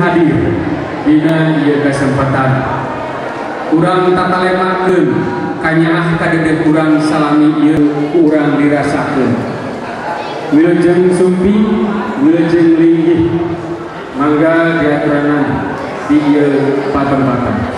Hadir dina ieu kesempatan urang tatalemakeun kanyaah ka dedeh urang salami ieu ku urang dirasakeun. Wilujeng sumping, wilujeng linggih, mangga diaturanan di ieu patempatan.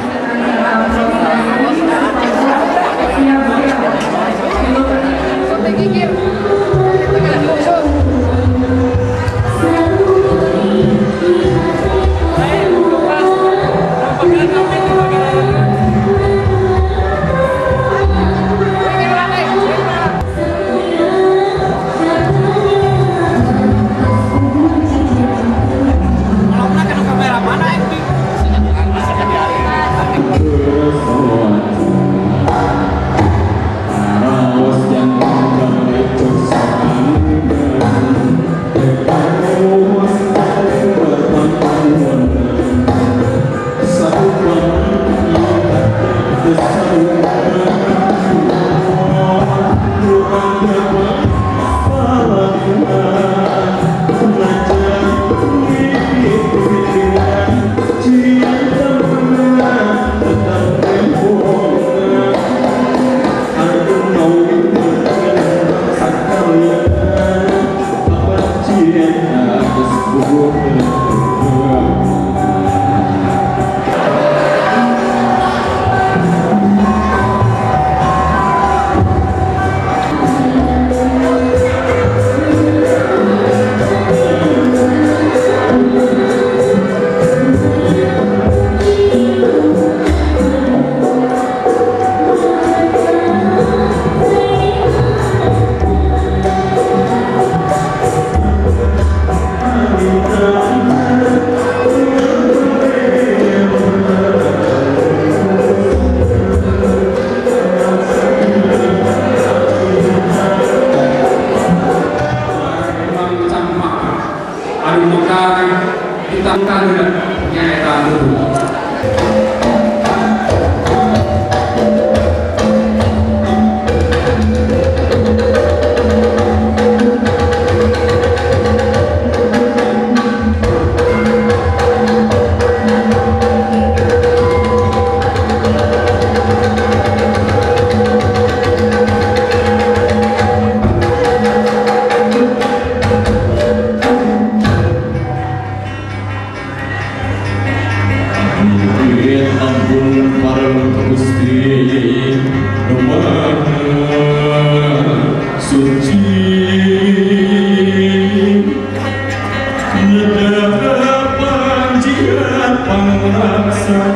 Desa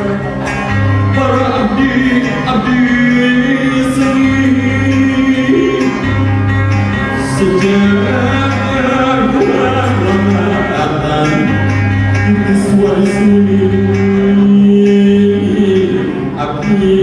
para abdi abdi seni sejak lama suara abdi.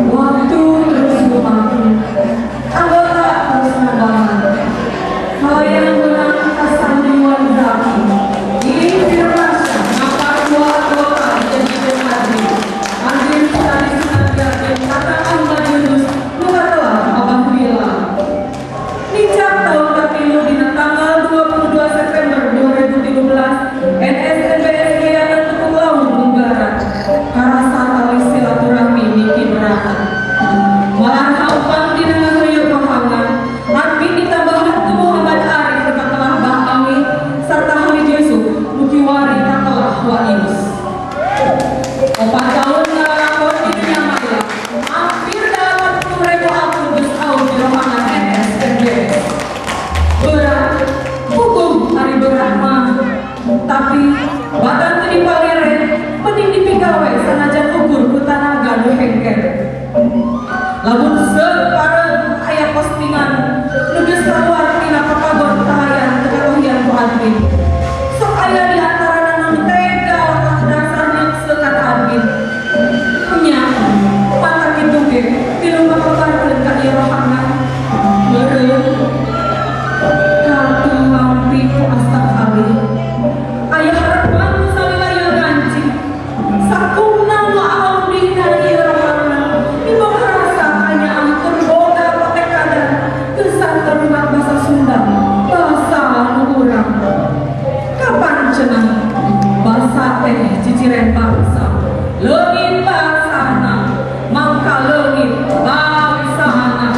Waktu terus berlalu, anggota terus bertambah. Hayang menang kasandiwan zaki. Ini Firmansyah, nampak dua anggota dijadikan hadir. Hadir Sari Sunarya dan Kata Ahmad Yunus, luka telah Abah Wila. Nincak tahun terpilih dina tanggal 22 September 2013, NSNBS Yayasan Tepung Laut Munggaran, Karasa tali silaturahmi niki berahan. Malah hampang dina ngahuyur rohangan, admin ditambahan ku Muhammad Arif katelah Bah Awi, serta Hamid Yusuf, Mukiwari katelah Wa Inus. 4 tahun ngalakon di dunia maya, hampir 80.000 akun geus out di rohangan NSNBS. Berat, hukum hari berat mah. Tapi badan teu dipalere, mending dipigawe sanajan ukur ku tanaga nu hengker. Lamun separeng aya postingan nu geus kaluar tina papagon kahayan teu katohian ku admin. Sok aya di antarana nu tega otak dasar nyekse ka admin. Nya, matak kitu ge milu ngapaparkeun ka ieu rohangan. Meureun kartu lampi ku asta kali. Aya harapan salila ieu ganci. Sakumna nu aum dina ieu rohangan. Mibong rasa kanyaah keur boga patekadan kesan terungap bahasa Sunda, bahasa nu urang. Kapan cenah bahasa teh ciciren bangsa? Leungit bangsana, mangka leungit bangsana.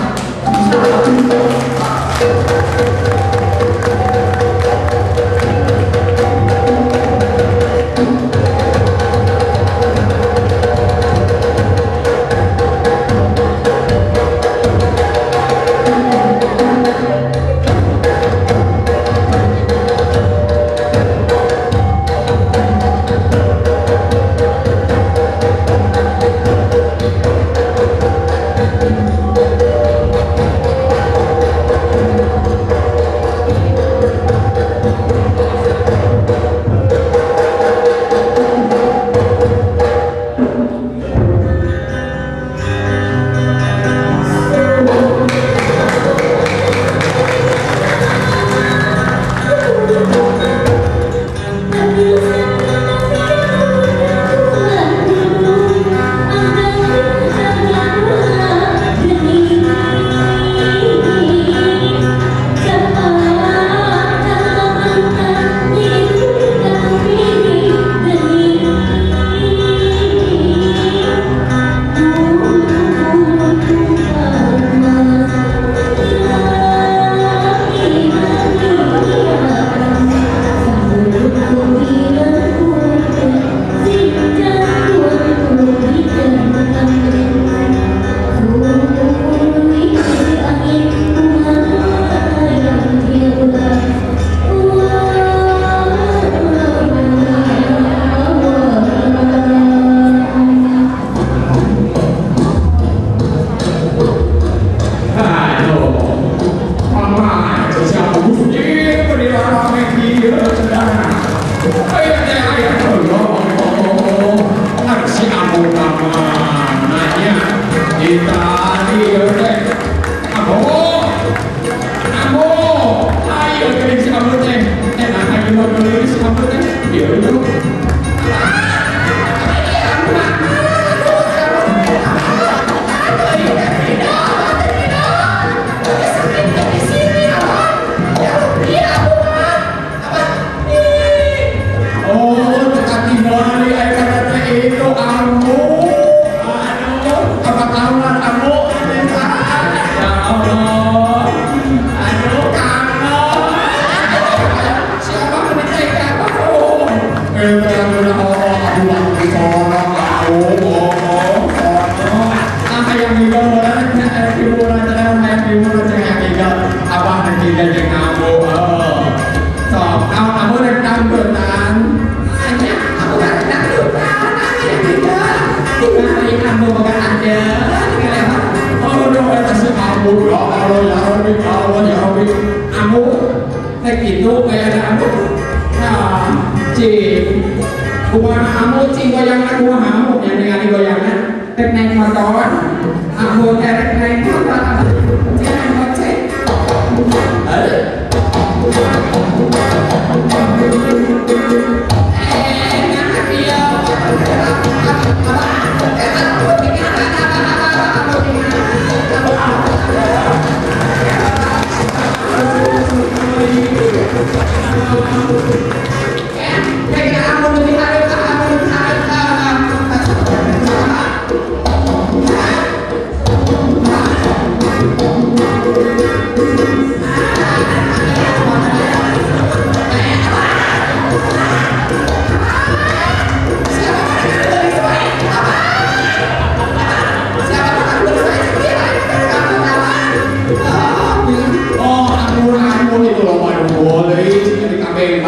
Oh, aku itu loh, waduh, boleh jadi kabeh.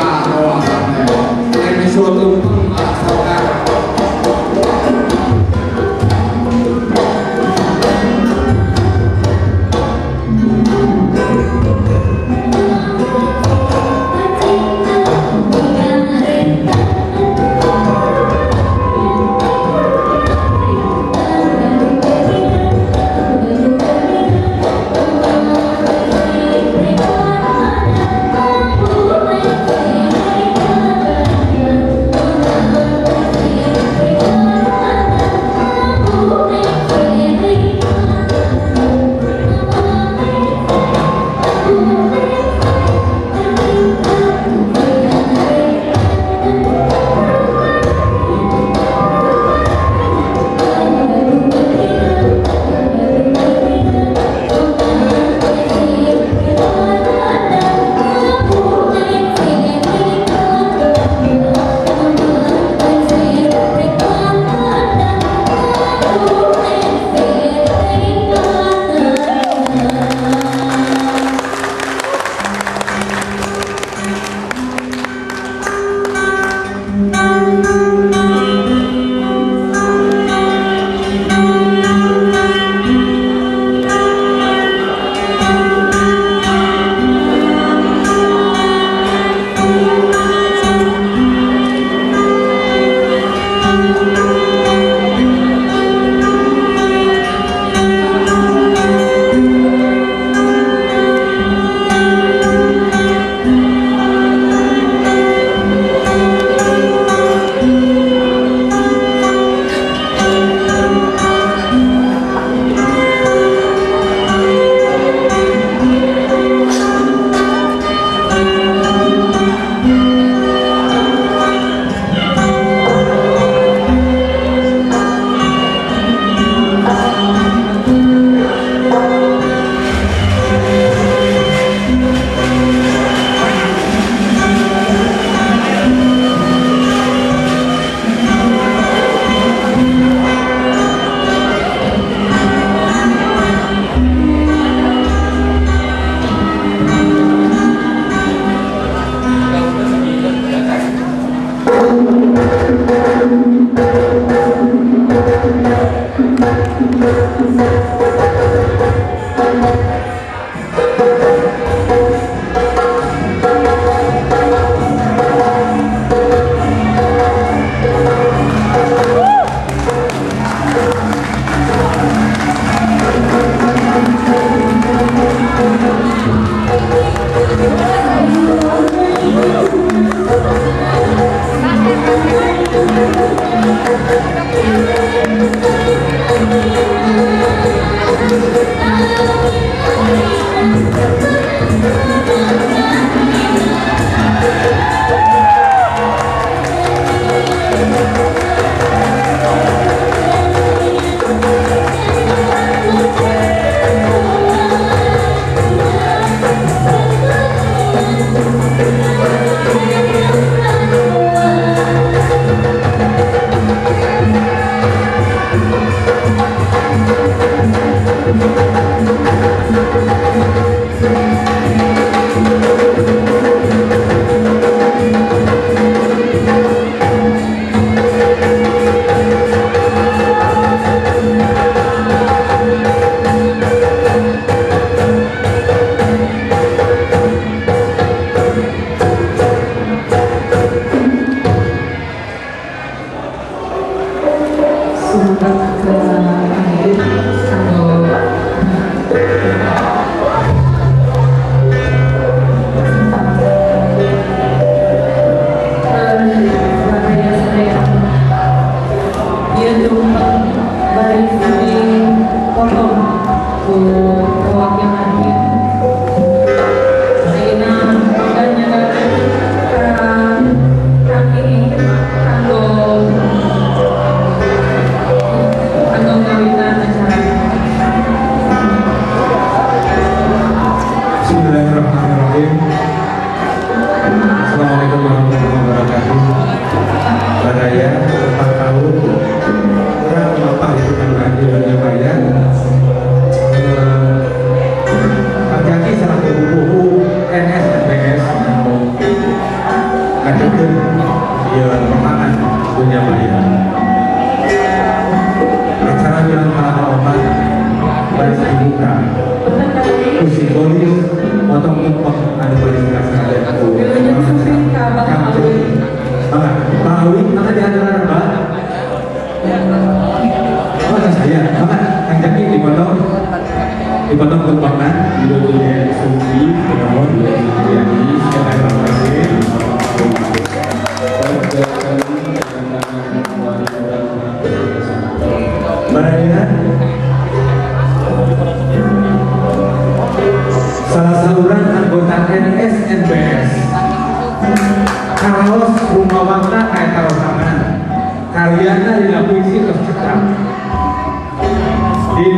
Bismillahirrahmanirrahim. Assalamualaikum warahmatullahi wabarakatuh. Baraya 4 tahun kurang apa itu kan di dunia maya. Kaki salah buku NS NPS ngadekeun ieu rohangan dunia maya. Acara bilang malam opat baris dibuka. Simbolis potong tumpeng anu baris dilaksanakan ku Bang Awi, mana di antara Bang? Oh, saya, Bang, Kang Jaki dipotong, dipotong tumpengna. Baraya salah seorang anggota NSNPS Carlos Rumawangta kayak tarosangan karyana dina puisi terus cekap di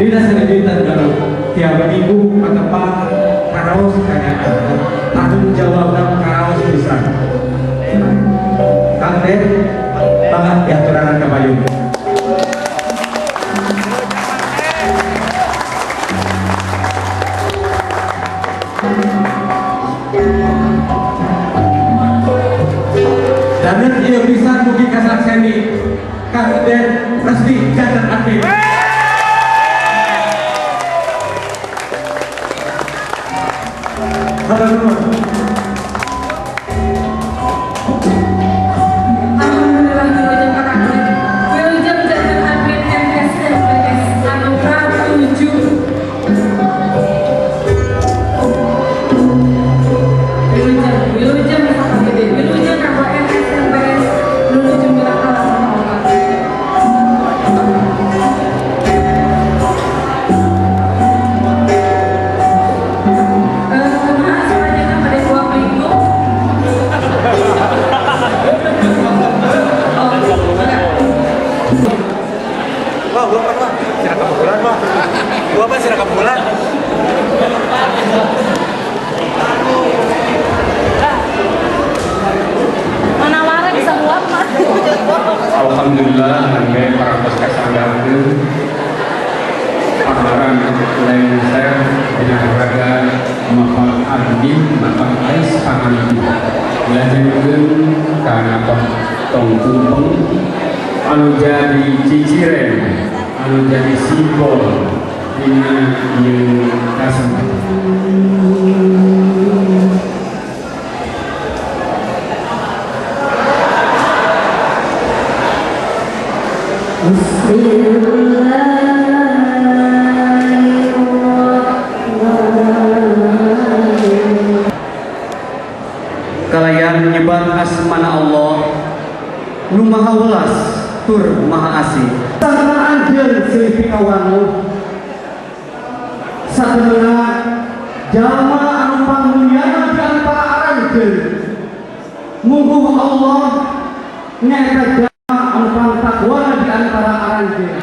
Dinas Pendidikan Garut tiap minggu patepang karaos kanyaan tanggung jawab karaos bisa Kang Den banget diaturanan ka payung. Dan ieu pisan mugi kasakseni Kang Den resmi janten admin. Hatur nuhun. Alhamdulillah wilujeng Kang Admin. Wilujeng janten admin NSNPS anu ka-7. Wilujeng, wilujeng sakabeh wilujeng kanggo NSNPS nuju minangka lasana opat. Kumaha selanjutnya pada 2 minggu. Oh, enggak. Wah, gua pernah sirakap bulan, wah. Gua apa sirakap bulan? Mana warna bisa nguap mah. Alhamdulillah angge parantos kasanggakeun pagelaran lengser dina raga mapag abdi mapag ais pangampi dilajengkeun kana Tong tumpeng anu jadi ciciren, anu jadi simbol dina ieu kasebat. Bismillahirrahmanirrahim. Kalayan nyebat asmana Allah nu maha welas tur maha asih. Tanpa anjeun silih pikawanguh satemeuna jalma anu pangmulyana di antara aranjeun mungguh Allah nyaeta jalma anu pangtakwana di antara aranjeun.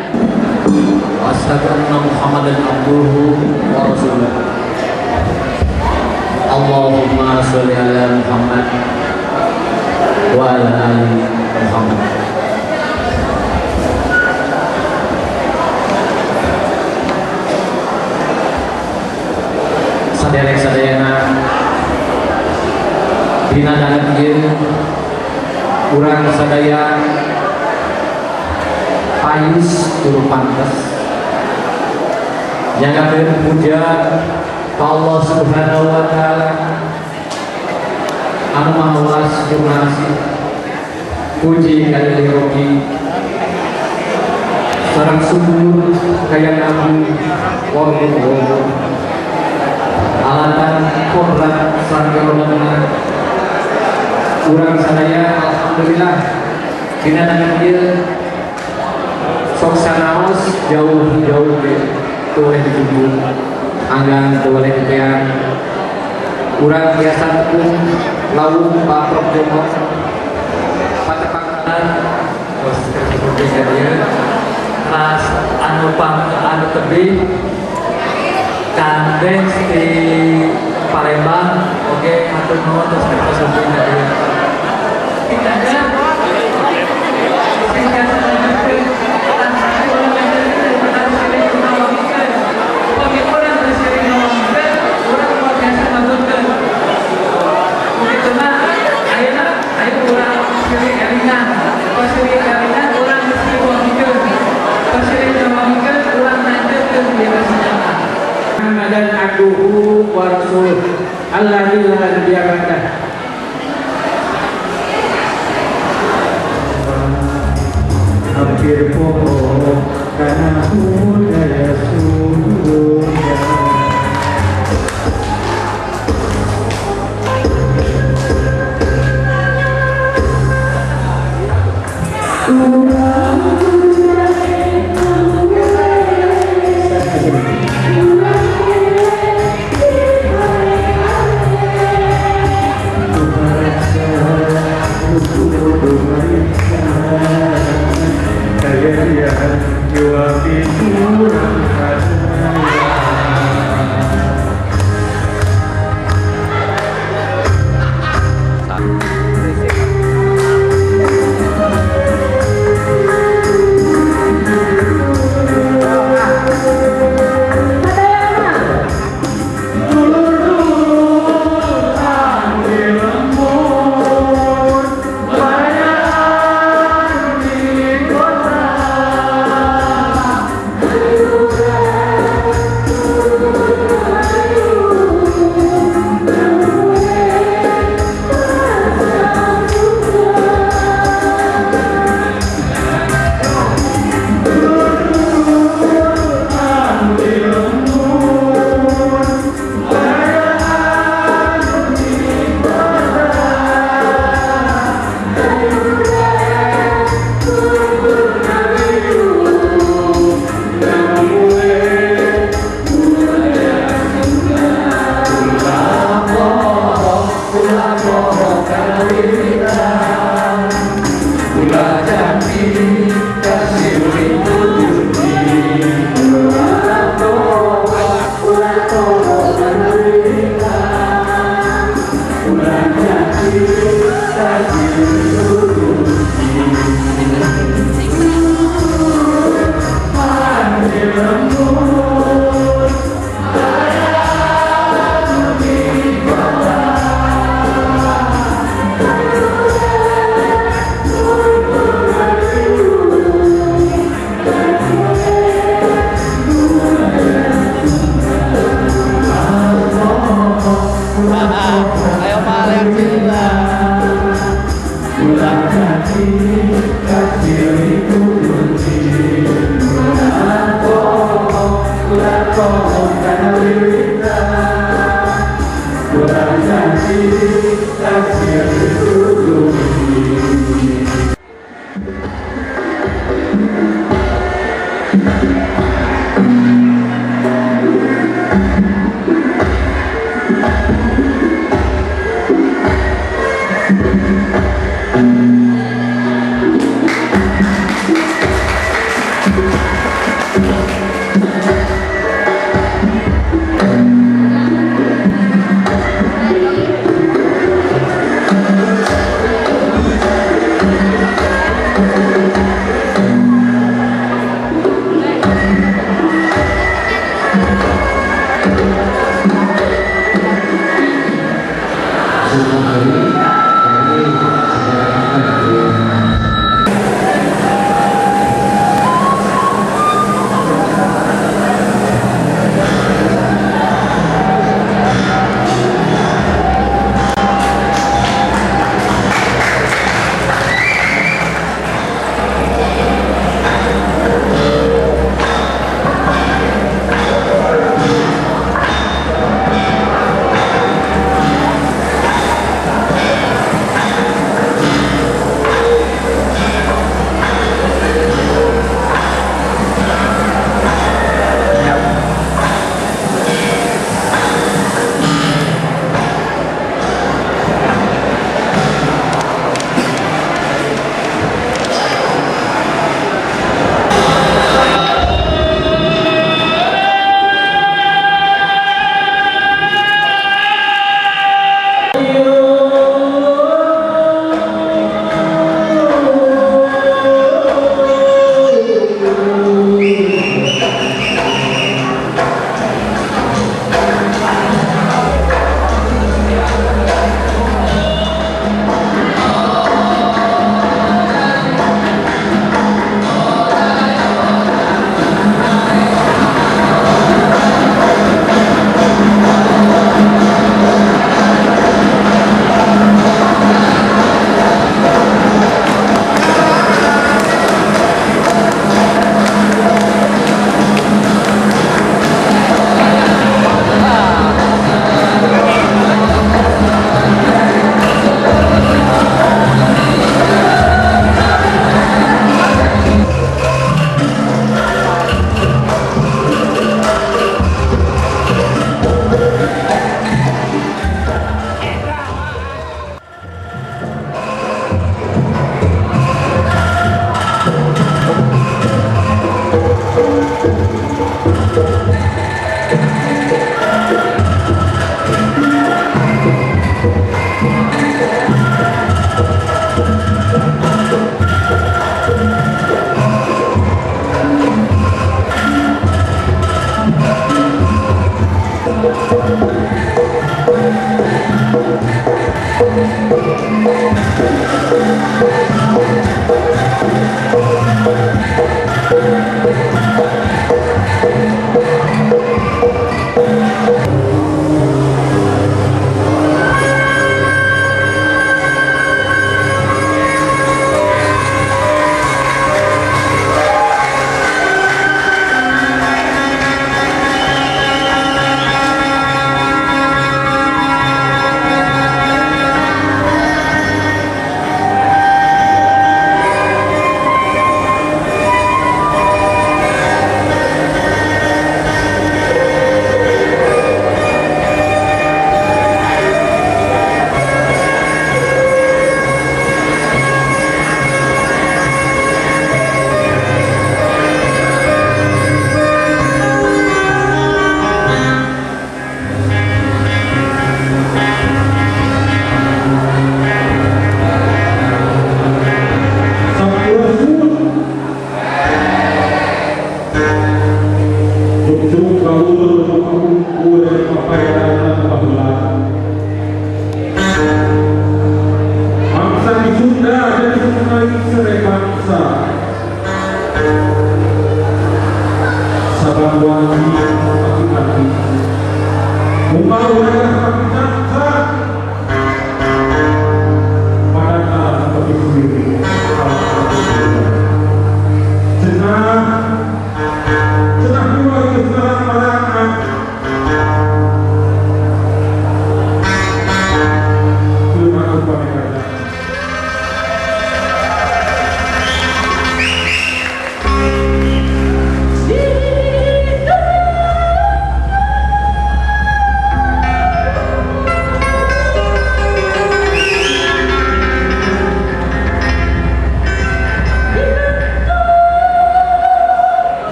Wa asyhadu anna Muhammadan abduhu wa rasuluh. Allahumma sholli ala Muhammad wa ala ali Muhammad. Saderek sadayana dina danget ieu urang sadaya payus tur pantes nyanggakeun puja ka Allah Subhanahu wa taala anu maha welas tur maha asih. Puji kalih rogi sareng syukur kaya namu wong alatan kodrat sareng karomanna urang sadaya alhamdulillah dina danget ieu sok sanaos jauh-jauh ge teu boleh dijunjung anggang teu boleh diteang urang biasa tepung lawung Pak Prof Joko patepangan tos seperti ieu ras anu pang anu tebih kandeng di Palembang oke hatur nuhun tos seperti ieu. Muhammadan abduhu wa rasuluh alladzi la nabiyya ba'dah. Hampir pokok karena budaya surga.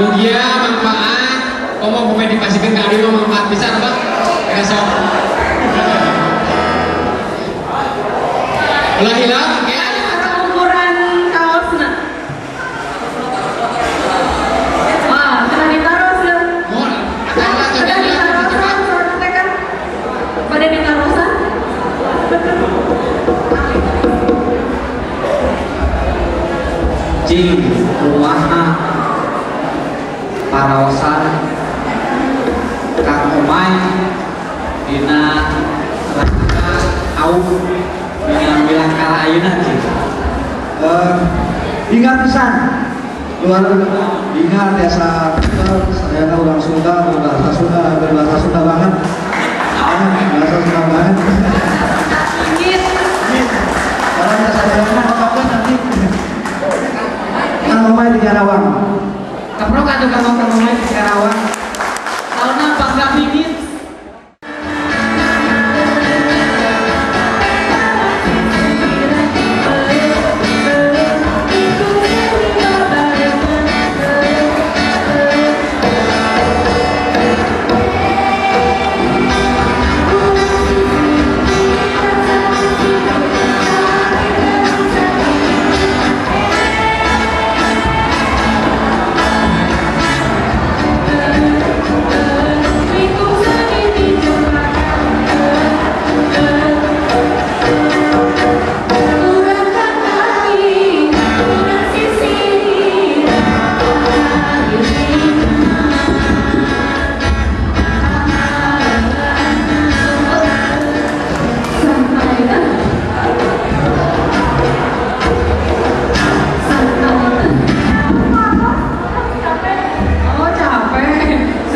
Mugia manfaat, komo pemain dipasihkan ke abdi mah manfaat pisan Pak. Besok. Ulah hilang, ya. Ukuran kaosna. Wah, kena ditaros ya. Kena ditarosan, soalnya kan pada ditarosan. Cing, rumahna paraosan Kang Omay dina rangka aum dina milangkala ayeuna cing. Ingat pisan luar ingat desa saya orang Sunda berbahasa Sunda, berbahasa Sunda banget, bahasa Sunda banget. Orang desa saya nanti Kang Omay di Karawang. Kaprok atau Kang Omay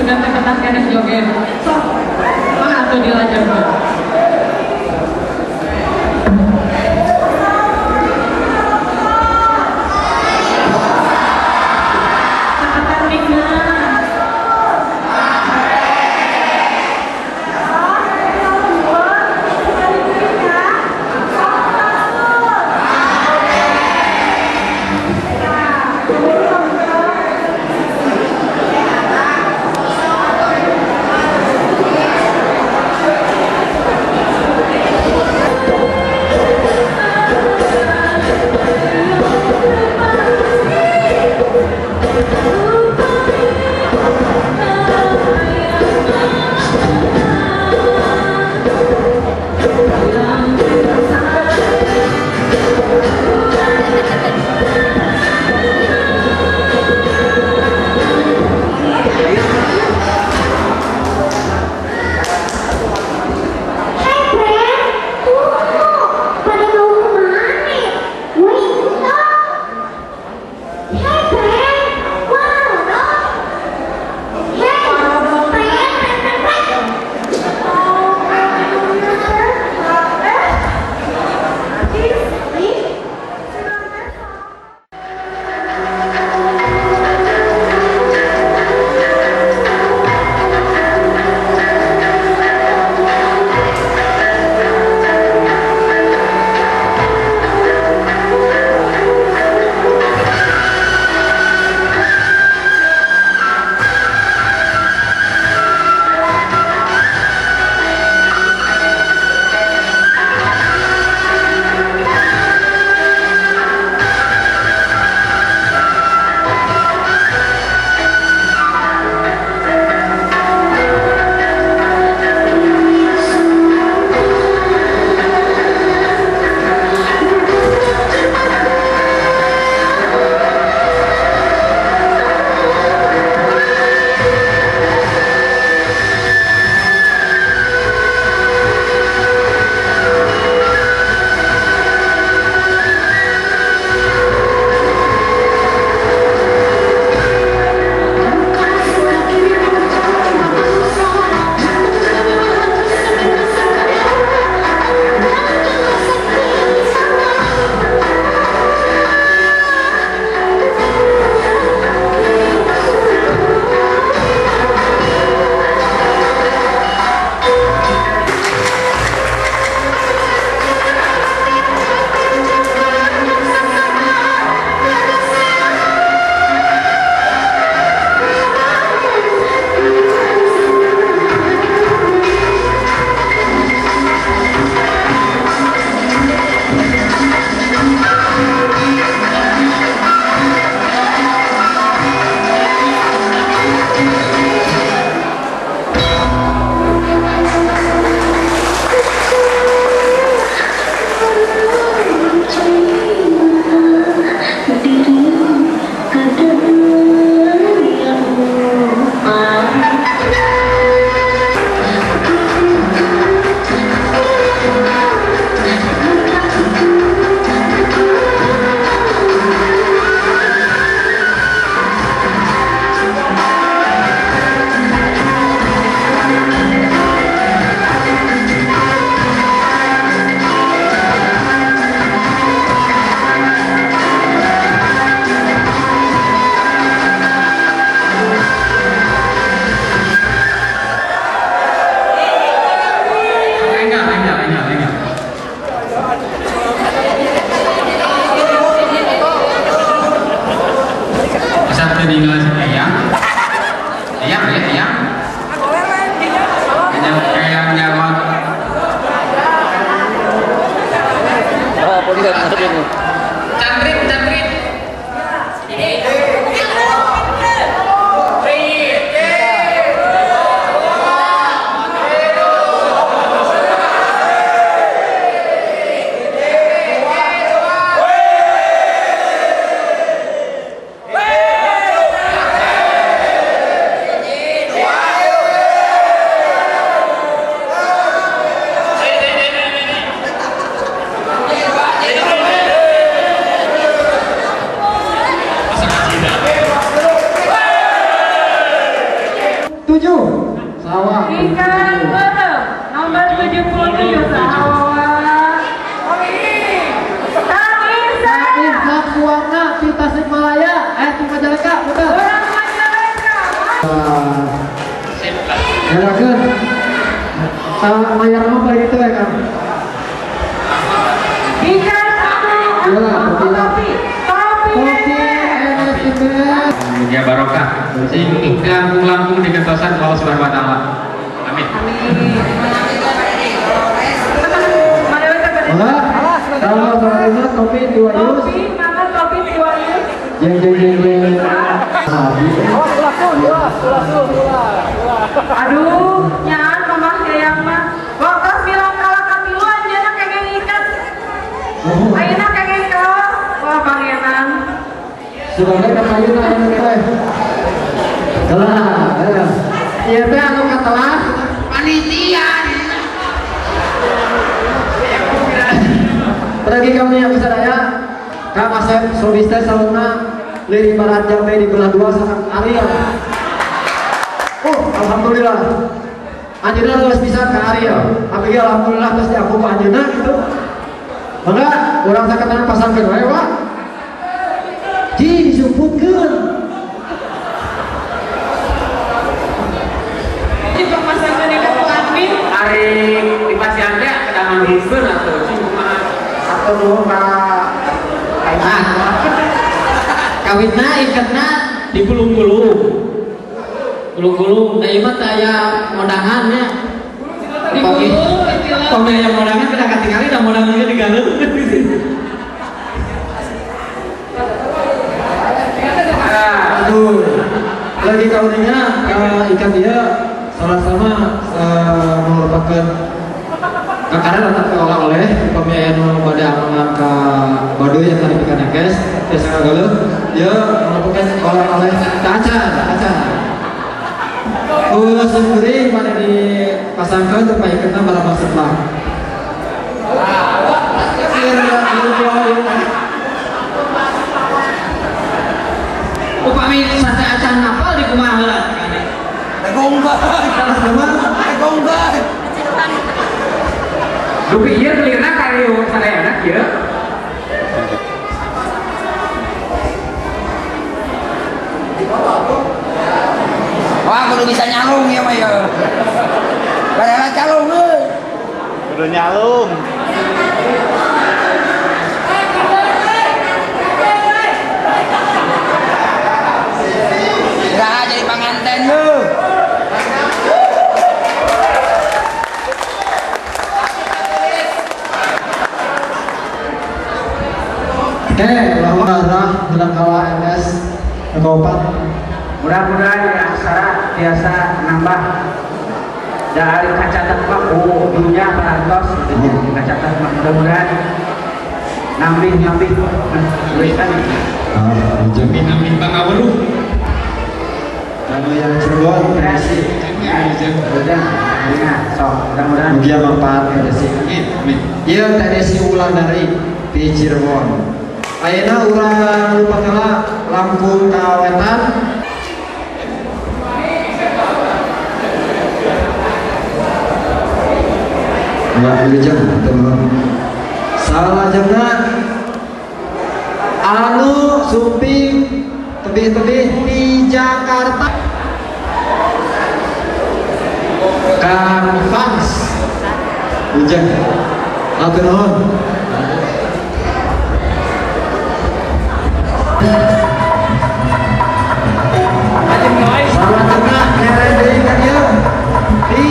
Sugan teh betah keneh joget. Sok, mangga atuh dilajengkeun. Caketan mic-na. Cantrit, cantrit. 77. Sawah. Ikan beureum nomor 77 sawah. Kang Isa. Kang Isa Buana di Tasikmalaya, di Majalengka, betul. Orang Majalengka. Ngerakeun. Mayar mah bari itu ya, Kang. Ikan satu. Iya, kopi. Kopi. Kopi. Kopi NSIBS. Mugia barokah. Sing ingkang langkung digentosan Allah Subhanahu wa taala. Amin. Amin. Mangga. Kalau selanjutnya kopi Tiwayus. Kopi, mangga kopi Tiwayus. Jeng jeng jeng jeng. Aduh, nyaan mamah yayang mah. Waktos bilang kalah katiluan jana kengeng ikat. Ayeuna kengeng kaos. Wah, pangeran. Sebagai kapayun aya nu teh. Kelah, eh. Ieu teh anu katelah Panitia. Pergi kami yang sadaya Kang Asep Sobiste sauna liri barat jambe di belah dua sareng Ariel. Oh, alhamdulillah. Anjeunna geus bisa ka Ariel. Tapi ge alhamdulillah geus diaku ku anjeunna gitu. Mangga urang saketan pasangkeun wae, Pak. Ji disumputkeun. Di pasangkeun ieu ku admin. Ari di pasian teh kedangan hungkeun atuh cing kumaha. Atau nuhun ka Kawitna iketna di gulung-gulung. Gulung-gulung, da ieu mah teu aya modangan nya. Pami aya modangan kada katingali da modangan ge digaleuh. Aduh, lagi kauninya ikan dia salah sama merupakan karena tetap oleh-oleh upami aya nu bade amangan ka Baduy yang tadi ikan ekes biasa ngagaleuh dia merupakan oleh-oleh kaca kaca ku sungguring pada dipasangkeun supaya iketna barang sebelah. Upami sate acan napal di kumaha heula? Dupi ieu kelirna karieu sadayana kieu. Wah, kudu bisa nyalung ya mah ya. Barela calung euy. Kudu nyalung. Iraha jadi panganten lu. Oke, bahwa arah jelang kalah MS keempat. Mudah-mudahan di aksara biasa nambah dari kacatat mah ku dunya parantos gitu ya. Kacatat mah mudah-mudahan nambih-nambih tulisan. Amin amin pangaweruh. Kalau yang Cirebon, Desi. Udah, ya, sok mudah-mudahan. Mugia manfaat Teh Desi. Amin amin. Ieu Teh Desi Wulandari di Cirebon. Ayeuna urang lupa heula langkung ka wetan. Ya, wilujeng teman. Salajengna anu sumping tebih-tebih di Jakarta. Kang Fans. Wilujeng. Hatur nuhun. Salajengna nere deui ka dieu. Di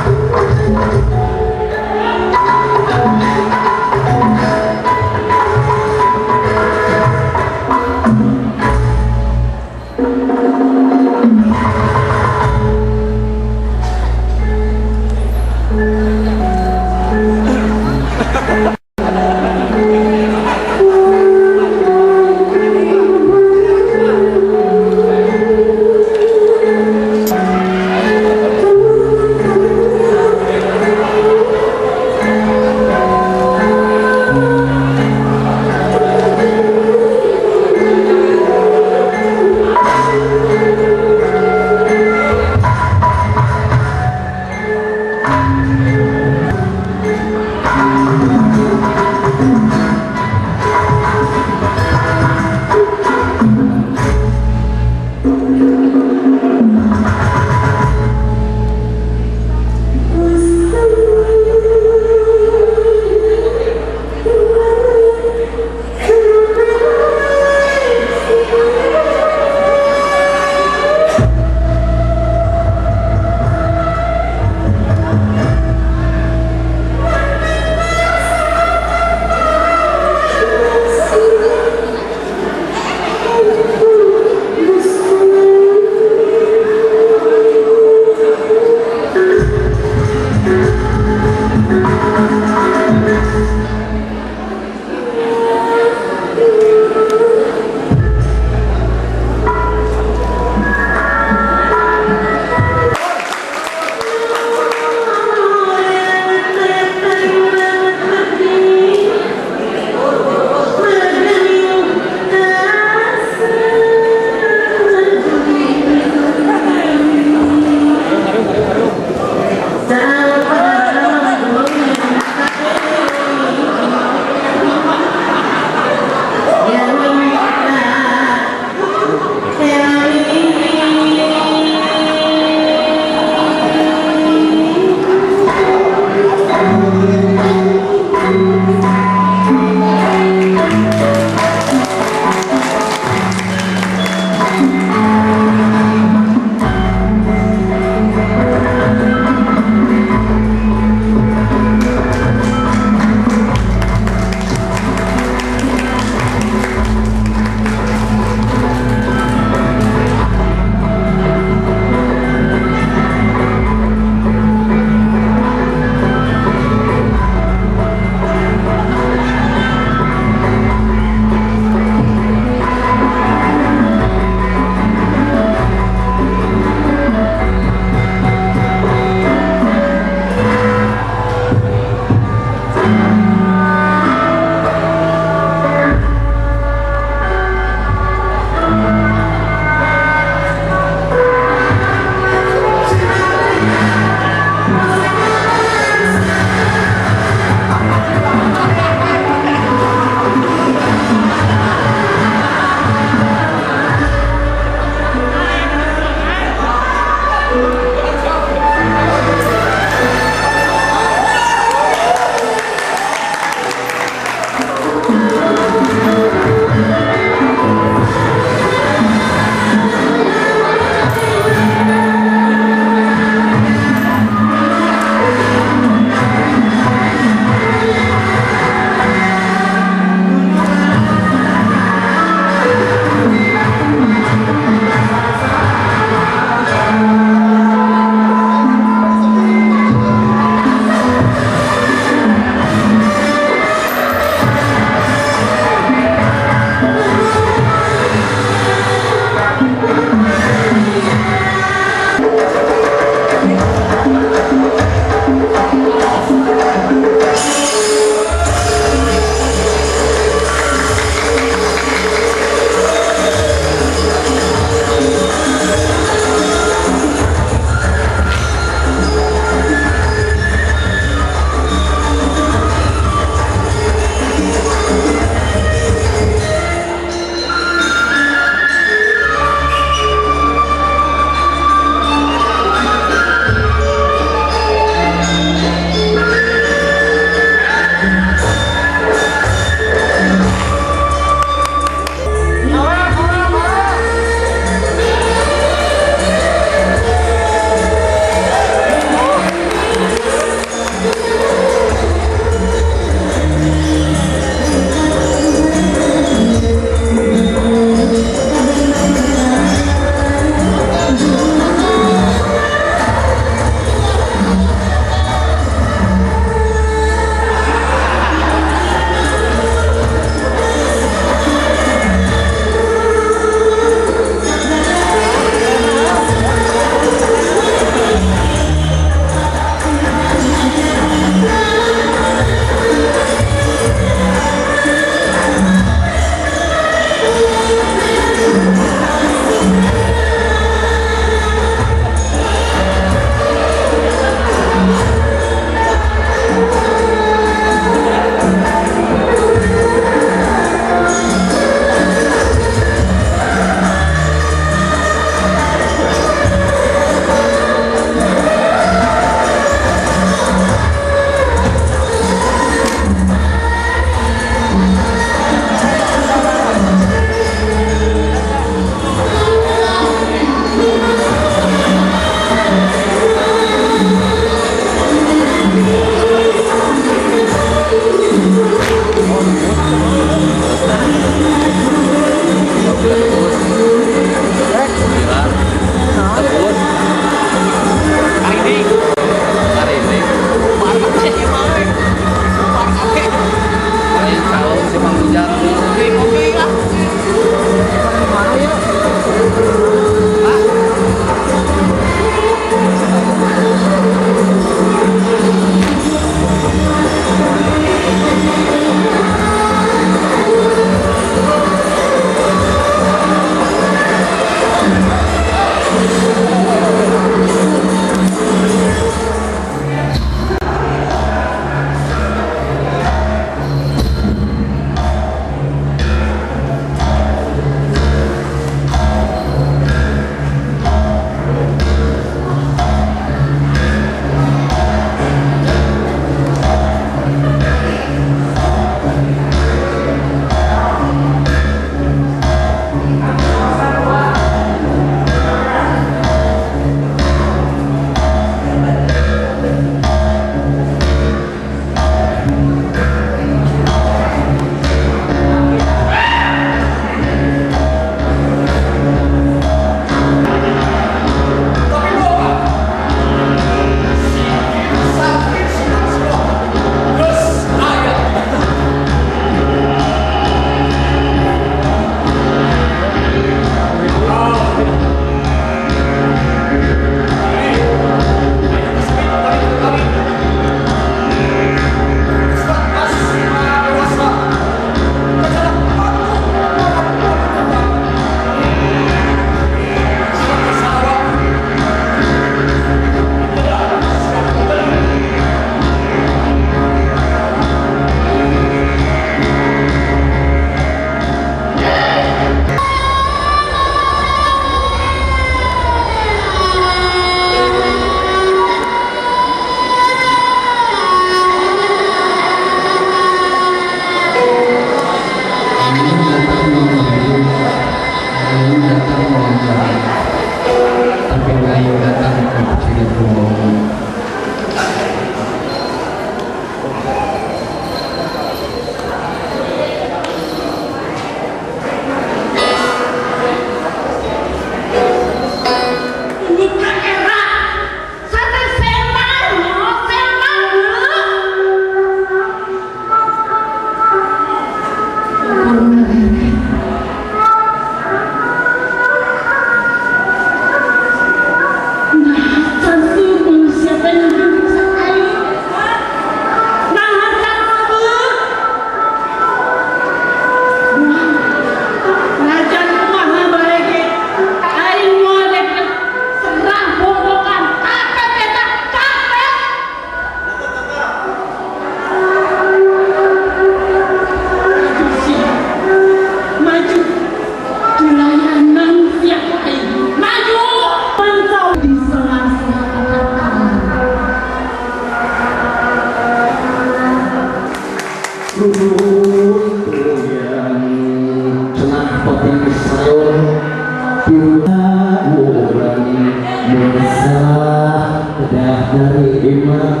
Dari imah.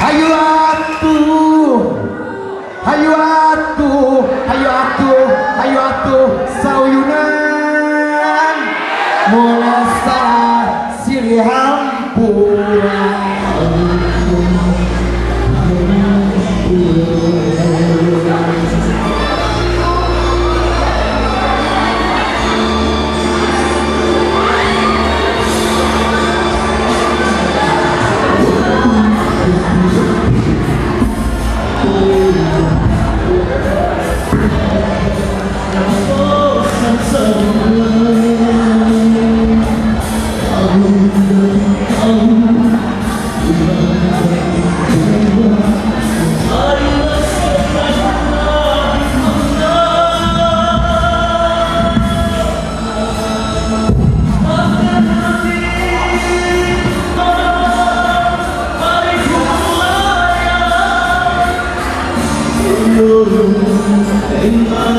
Hayu atuh, hayu atuh, hayu atuh, hayu atuh sauyunan mulosa silih hampura. Thank you.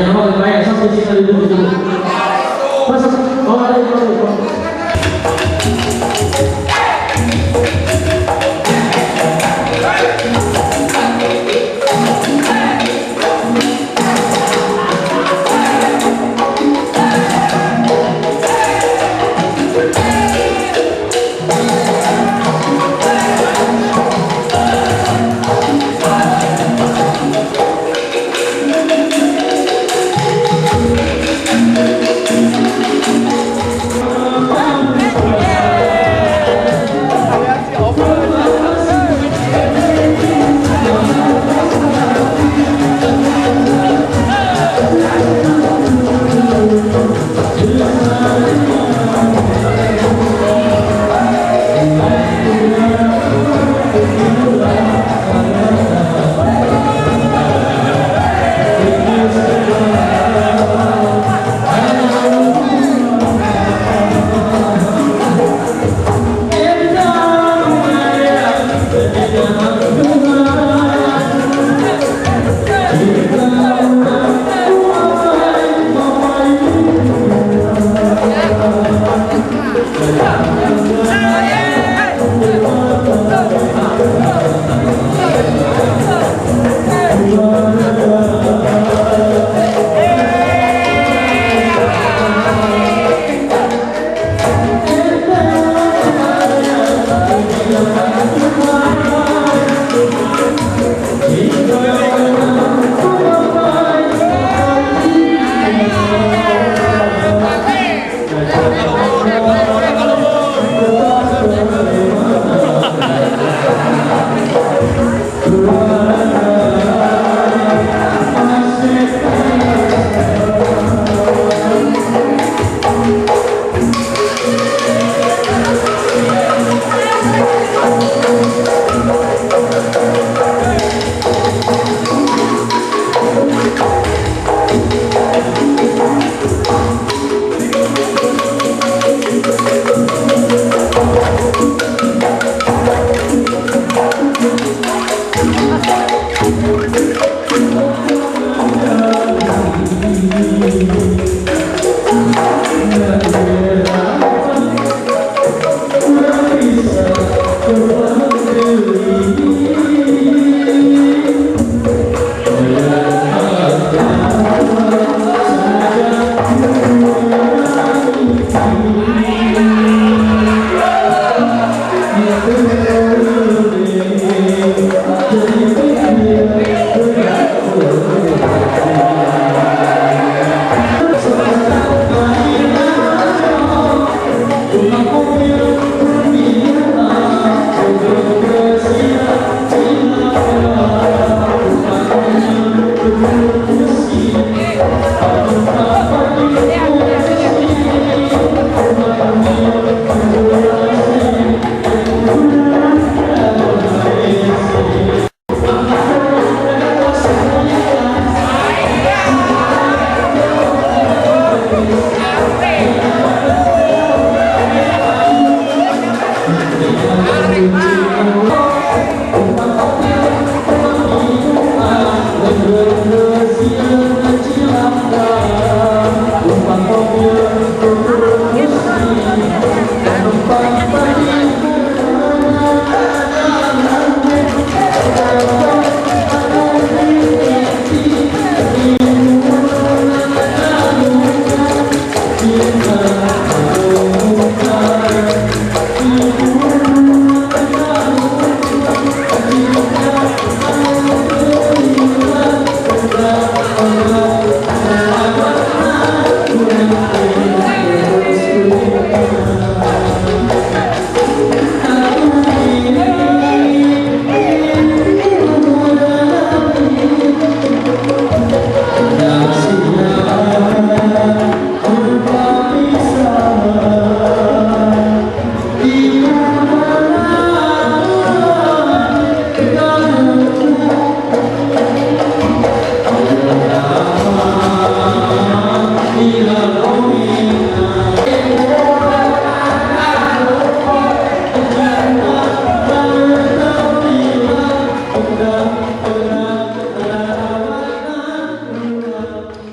Nama bae sok di sini dulu.